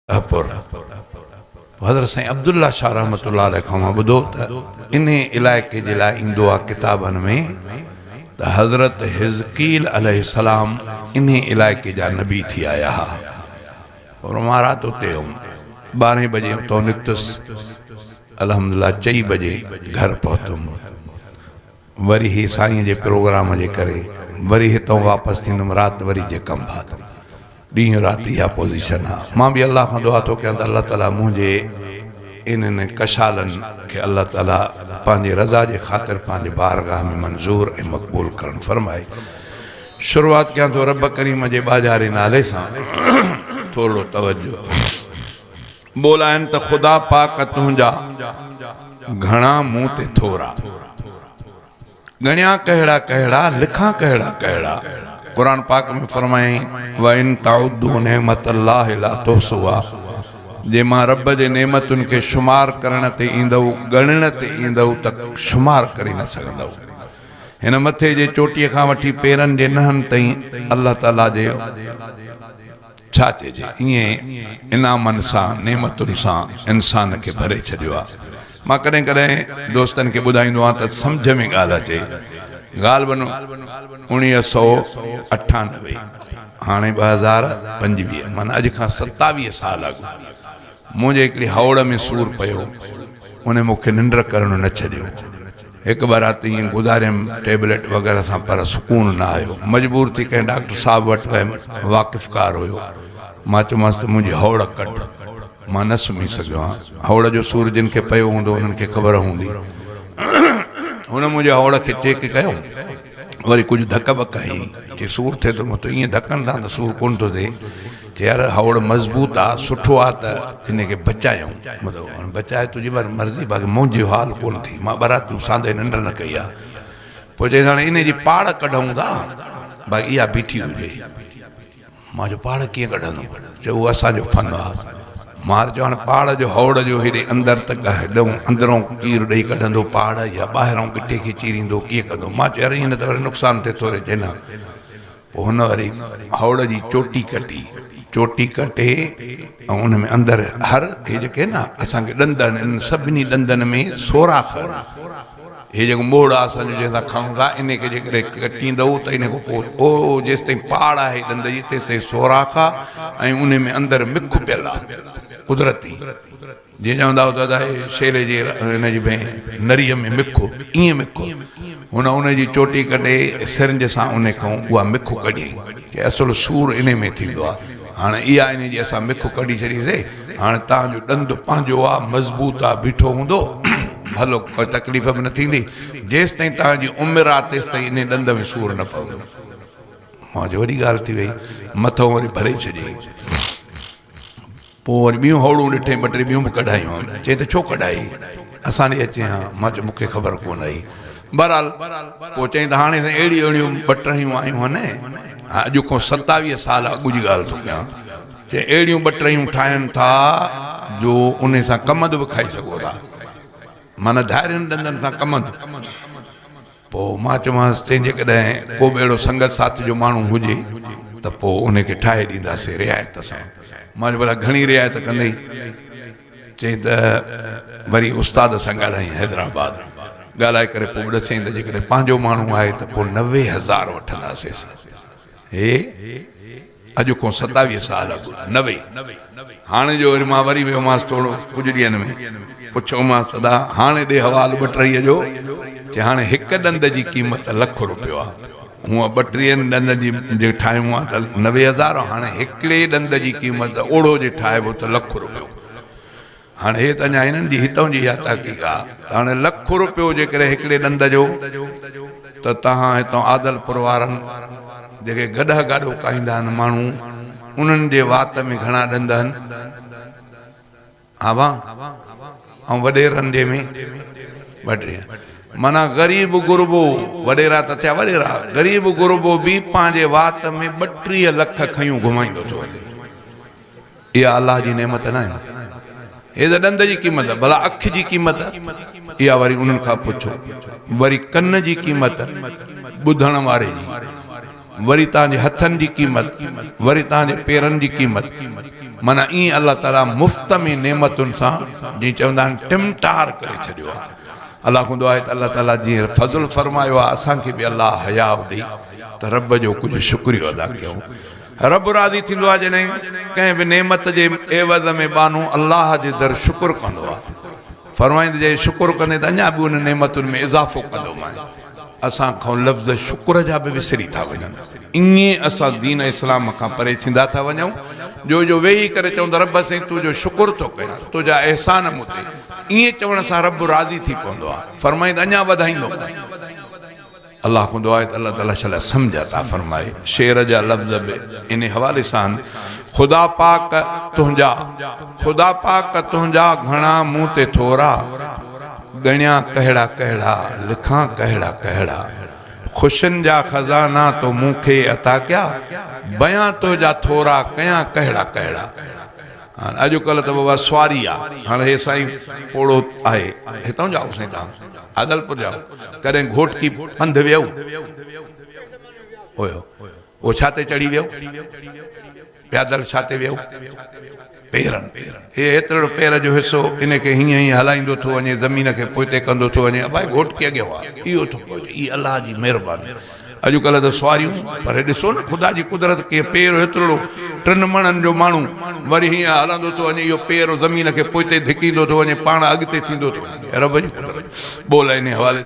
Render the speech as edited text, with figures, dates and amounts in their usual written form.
پور حضرت سائين عبدالله شاهه رحمة الله عليه کان مان ٻڌو ته انهي علائقي جي لاء ايندو آهي ڪتابن ۾ ته حضرت حزقيل عليه السلام انهي علائقي جا نبي ٿي آيا ها. پر مان رات اتي هيم ٻارهين بجي اتان نڪتس الحمدلله چئي بجي گهر پهتم. وري هي سائين جي پروگرام جي ڪري وري هتئون واپس ٿيندم رات وري جيڪم بعد ڏينهن رات اها پوزيشن آ مان به الله کان دعا ٿو ڪيان ته الله تعالي منهنجي انهن ڪشالن کي الله تعالي پنهنجي رضا جي خاطر پنهنجي بارگاهه ۾ منظور ۽ مقبول ڪرڻ فرمائي شروعات ڪيان ٿو رب ڪريم جي ٻاجهاري نالي سان ٿورڙو توجه ٻول آهن ته خدا پاڪ تنهنجا گهڻا مون تي ٿورا. ڳڻيان ڪهڙا ڪهڙا، لکان ڪهڙا ڪهڙا. قرآن پاڪ ۾ فرمايائين، وان تعدوا نعمت الله لا تحصوها جي مان رب جي نعمتن کي شمار ڪرڻ تي ايندؤ، ڳڻڻ تي ايندؤ ته شمار ڪري نه سگهندؤ. هن مٿي جي چوٽيء کان وٺي پيرن جي نهن تائين الله تعاليٰ جي. ڇا چئجي، ائين انعامن سان، نعمتن سان انسان کي ڀري ڇڏيو آ. مان ڪڏهن ڪڏهن دوستن کي ٻڌائيندو آهيان ته سمجهه ۾ ڳالهه اچي. غالباً 1998، هاڻي 2025، معنيٰ اڄ کان 27 سال اڳ منهنجي هڪڙي هوڙ ۾ سور پيو، ان مون کي ننڊ ڪرڻ نه ڇڏيو. هڪ ٻه رات ائين گذاريم ٽيبليٽ وغيره سان پر سڪون نه آيو. مجبور ٿي ڪنهن ڊاڪٽر صاحب وٽ ويم، واقفڪار هيو. مان چيومانس ته منهنجي هوڙ ڪڍ، مان نه سمهي سگهيو آهيان. هوڙ جو سور جن کي پيو هوندو انهن کي خبر هوندي. هن منهنجي هوڙ کي چيڪ ڪيو، وري ڪجهه ڌڪ ٻڪ هنئي، چي سور ٿئي ٿو؟ مون چيو ائين ڌڪن سان ته سور ڪونه ٿو ٿئي. چي يار هوڙ مضبوط آ، سٺو آ ته ان کي بچايون. مطلب هاڻي بچائي تنهنجي مرضي، باقي منهنجي حال ڪونه ٿي، مان ٻه راتيون ساندهه ننڊ نه ڪئي آ. پوء چيس هاڻي ان جي پاڙ ڪڍون ٿا، باقي اها بيٺي هجي. مان چيو پاڙ ڪيئن ڪڍندو؟ چيو اهو اسان جو فن آ. مان چيو هاڻي پاڙ جو هوڙ جو هيڏي اندر ته هيڏئون اندرون چير ڏئي ڪڍندو پاڙ يا ٻاهرئون ڳٽي کي چيريندو ڪيئن ڪندو؟ مان چيو يار ائين نه ته وري نقصان ٿئي ٿوري. چي نه. پوء هن وري هوڙ جي چوٽي ڪٽي، چوٽي ڪٽي ۽ ان ۾ اندر هر هي جيڪي نه اسان کي ڏند آهن انهن سڀني ڏندن ۾ سوراخ آهن. هي جيڪو موڙ آهي اسان جو جنهن سان کائون ٿا ان کي جيڪڏهن ڪٽيندؤ ته ان کان پوء او جيستائين پاڙ آهي ڏند جي تيستائين سوراخ آهي ۽ ان ۾ اندر مک پيل آهي قدرتي. جيئن چوندا هئا ته ادا هي شيلي جي هن جي ڀين نريء ۾ مک، ائين مک. هن ان جي چوٽي ڪڍي سرنج سان ان کان اها مک ڪڍيائين. چي اصل سور انهي ۾ ٿيندو آ. هاڻ اها انهي جي اسان مک ڪڍي ڇڏيسي. هاڻ توهان جو ڏند پنهنجو آ، مضبوط آ، بيٺو هوندو. ڀلو ڪا تڪليف به نه ٿيندي. جيستائين توهان جي عمر آ تيستائين انهي ڏند ۾ سور نه پوندو. مان چيو وڏي ڳالهه ٿي وئي. مٿئون وري ڀري ڇڏيائين. پوء وري ٻيون هوڙون ڏٺئين، ٻه ٽي ٻيون به ڪڍايون هئم. چيائين ته ڇو ڪڍائي؟ اسان ڏي اچين ها. مان چيو مون کي خبر ڪونه هئي. بهرحال پوء چيائين ته هاڻي سائين اهڙيون اهڙيون ٻه ٽهيون آيون هن. اڄ کان 27 سال اڳ جي ڳالهه ٿو ڪيان. چيائين اهڙيون ٻه ٽهيون ٺاهين ٿا جو انهي سان ڪمند به کائي سگهو ٿا. معنيٰ ڌارين ڏندن سان ڪمند. پوء مان چيومانس، چئين جيڪڏهن ڪو به اهڙو سنگت ساٿ جو ماڻهو هجي ته پوء ان کي ٺاهي ڏينداسين رعايت سان. مان چيو ڀلا گهڻي رعايت ڪندين؟ چيائين ته وري استاد سان ڳالهايائين حيدرآباد ڳالهائي ڪري پوء ڏسيائين ته جيڪڏهن پنهنجو ماڻهو آهي ته پوء 90,000 وٺنداسيس. هي اڄ کان 27 سال اڳ، 90، هاڻي جو وري مان وري ويومانس ٿورو ڪجهه ڏينهن ۾ پڇيومانس ته ادا هاڻي ڏي حوال ٻٽريء جو، چي هاڻي هڪ ڏند جي قيمت لک روپيو آ، هونء ٻٽيهن ڏندن جي جي ٺاهيون ها ته 90,000 هاڻي هڪڙي ڏند جي قيمت اوڙو جي ٺاهبو ته لک روپيو. هاڻي هي ته اڃا هنن جي هتئون جي اها تحقيق آ ته هاڻي لک روپيو جيڪڏهن هڪڙي ڏند جو ته توهان هتئون عادلپور وارن جيڪي گڏهه گاڏو ڪاهيندا آهن ماڻهو انهن جي وات ۾ گهڻا ڏند آهن؟ ها ڀا ۽ وڏيرن جي ۾ ٻه ٽي معنيٰ غريب غربو وڏيرا ته ٿيا وڏيرا غريب غربو به پنهنجي وات ۾ 32 لک کنيون گهمائيندو ٿو وڃي. اها الله جي نعمت ناهي؟ هي ته ڏند جي قيمت، ڀلا اک جي قيمت؟ اها وري انهن کان پڇو. وري ڪن جي قيمت، ٻڌڻ واري جي، وري توهان جي هٿن جي قيمت، وري توهان جي پيرن جي قيمت. معنيٰ ائين الله تعاليٰ مفت ۾ نعمتن سان جيئن چوندا آهن ٽمٽار ڪري ڇڏيو آهي. الله کان دعا آهي ته الله تعاليٰ جيئن فضل فرمايو آهي اسان کي به الله حياء ڏئي ته رب جو ڪجهه شڪريو ادا ڪيون. رب راضي ٿيندو آهي جڏهن ڪنهن به نعمت جي عيوض ۾ ٻانهو الله جي در شڪر ڪندو آهي. فرمائين ته جي شڪر ڪندين ته اڃا به انهن نعمتن ۾ اضافو ڪندومانء. اسان کان لفظ شڪر جا به وسري ٿا وڃن. ائين اسان دين اسلام کان پري ٿيندا ٿا وڃون جو جو ويهي ڪري چئون ته رب سائين تنهنجو شڪر ٿو ڪيان تنهنجا احسان مون تي. ائين چوڻ سان رب راضي ٿي پوندو آهي. فرمائين ته اڃا وڌائيندومانء. الله کان دعا آهي ته الله تعالي شل سمجهه عطا فرمائي. شعر جا لفظ به انهي حوالي سان آهن، خدا پاڪ تنهنجا، خدا پاڪ تنهنجا گهڻا مون تي ٿورا، ڳڻيان ڪهڙا ڪهڙا، لکان ڪهڙا ڪهڙا، خوشين جا خزانا تو مون کي عطا ڪيا، بيان تنهنجا ٿورا ڪيان ڪهڙا ڪهڙا. هاڻ اڄ ڪلهه ته بابا سواري آ. هاڻ هي سائين پوڙهو آهي. هتان جا آهو سائين توهان؟ عادلپور جا آهو. ڪڏهن گهوٽڪي پنڌ ويو؟ هيو. اهو ڇا تي چڙهي ويو؟ پيادل ڇا تي ويو؟ پيرن. هي هيترڙو پير جو حصو ان کي هيئن هيئن هلائيندو ٿو وڃي، زمين کي پوئتي ڪندو ٿو وڃي. ابا هي گهوٽڪي اڳيان آ. اهو ٿو پهچي. هي الله جي مهرباني. اڄڪلهه ته سواريون پر ڏسو نه خدا جي قدرت ڪيئن پير هيترڙو ٽن مڻن جو ماڻهو وري هيئن هلندو ٿو وڃي اهو پير زمين کي پوئتي ڌڪيندو ٿو وڃي پاڻ اڳتي ٿيندو ٿو وڃي رب جي قدرت ٻول انهي حوالي.